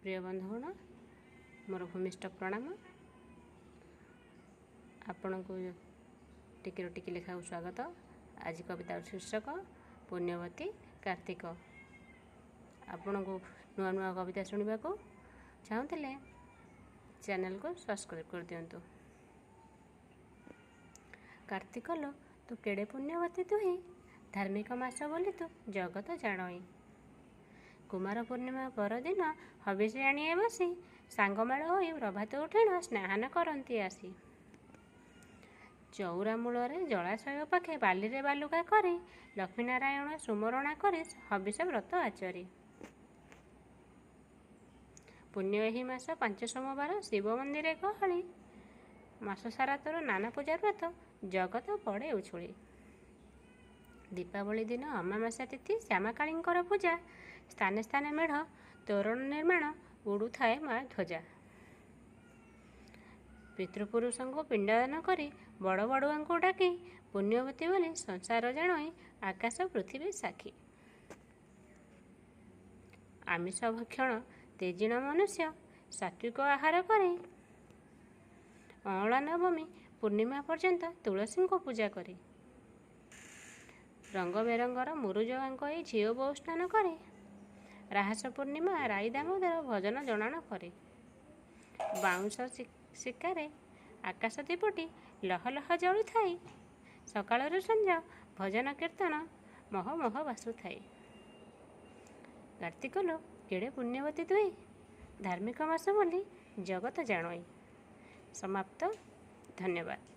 ପ୍ରିୟ ବନ୍ଧୁଗଣ, ମୋର ଭୂମିଷ୍ଠ ପ୍ରଣାମ। ଆପଣଙ୍କୁ ଟିକିରୁ ଟିକି ଲେଖାକୁ ସ୍ୱାଗତ। ଆଜି କବିତାର ଶୀର୍ଷକ ପୁଣ୍ୟବତୀ କାର୍ତ୍ତିକ। ଆପଣଙ୍କୁ ନୂଆ ନୂଆ କବିତା ଶୁଣିବାକୁ ଚାହୁଁଥିଲେ ଚ୍ୟାନେଲକୁ ସବସ୍କ୍ରାଇବ୍ କରିଦିଅନ୍ତୁ। କାର୍ତ୍ତିକ ଲୋ ତୁ କେଡ଼େ ପୁଣ୍ୟବତୀ ତୁହି, ଧାର୍ମିକ ମାସ ବୋଲି ତୁ ଜଗତ ଜାଣଇ। କୁମାର ପୂର୍ଣ୍ଣିମା ପରଦିନ ହବିଷି ଆଣିଏ ବସି, ସାଙ୍ଗମେଳ ହୋଇ ପ୍ରଭାତ ଉଠିଣ ସ୍ନାନ କରନ୍ତି ଆସି। ଚଉରା ମୂଳରେ ଜଳାଶୟ ପାଖେ ବାଲିରେ ବାଲୁକା କରି, ଲକ୍ଷ୍ମୀନାରାୟଣ ସୁମରଣା କରି ହବିଷ ବ୍ରତ ଆଚରି। ପୁଣ୍ୟ ଏହି ମାସ 5 ସୋମବାର ଶିବ ମନ୍ଦିରେ ଗହଳି, ମାସ ସାରା ତୋର ନାନା ପୂଜା ବ୍ରତ ଜଗତ ପଡ଼େ ଉଛୁଳି। ଦୀପାବଳି ଦିନ ଅମାବାସ୍ୟା ତିଥି ଶ୍ୟାମାକାଳୀଙ୍କର ପୂଜା, ସ୍ଥାନେ ସ୍ଥାନେ ମେଢ଼ ତୋରଣ ନିର୍ମାଣ ଉଡ଼ୁଥାଏ ମା ଧ୍ୱଜା। ପିତୃପୁରୁଷଙ୍କୁ ପିଣ୍ଡଦାନ କରି ବଡ଼ ବଡ଼ୁଆଙ୍କୁ ଡାକି, ପୁଣ୍ୟବତୀ ବୋଲି ସଂସାର ଜାଣଇ ଆକାଶ ପୃଥିବୀ ସାକ୍ଷୀ। ଆମିଷ ଭକ୍ଷଣ ତେଜିଣ ମନୁଷ୍ୟ ସାତ୍ଵିକ ଆହାର କରି, ଅଁଳା ନବମୀ ପୂର୍ଣ୍ଣିମା ପର୍ଯ୍ୟନ୍ତ ତୁଳସୀଙ୍କୁ ପୂଜା କରି। ରଙ୍ଗ ବେରଙ୍ଗର ମୁରୁଜ ଆଙ୍କଇ ଝିଅ ବୋହୂ ସ୍ନାନ କରେ, ରାହାସ ପୂର୍ଣ୍ଣିମା ରାଇ ଦାମୋଦର ଭଜନ ଜଣାଣ କରେ। ବାଉଁଶ ଶିକାରେ ଆକାଶ ଦୀପଟି ଲହ ଲହ ଜଳୁଥାଇ, ସକାଳରୁ ସଞ୍ଜ ଭଜନ କୀର୍ତ୍ତନ ମହ ମହ ବାସୁଥାଏ। କାର୍ତ୍ତିକ ଲୋ କେଡ଼େ ପୁଣ୍ୟବତୀ ତୁହି, ଧାର୍ମିକ ମାସ ବୋଲି ଜଗତ ଜାଣଇ। ସମାପ୍ତ। ଧନ୍ୟବାଦ।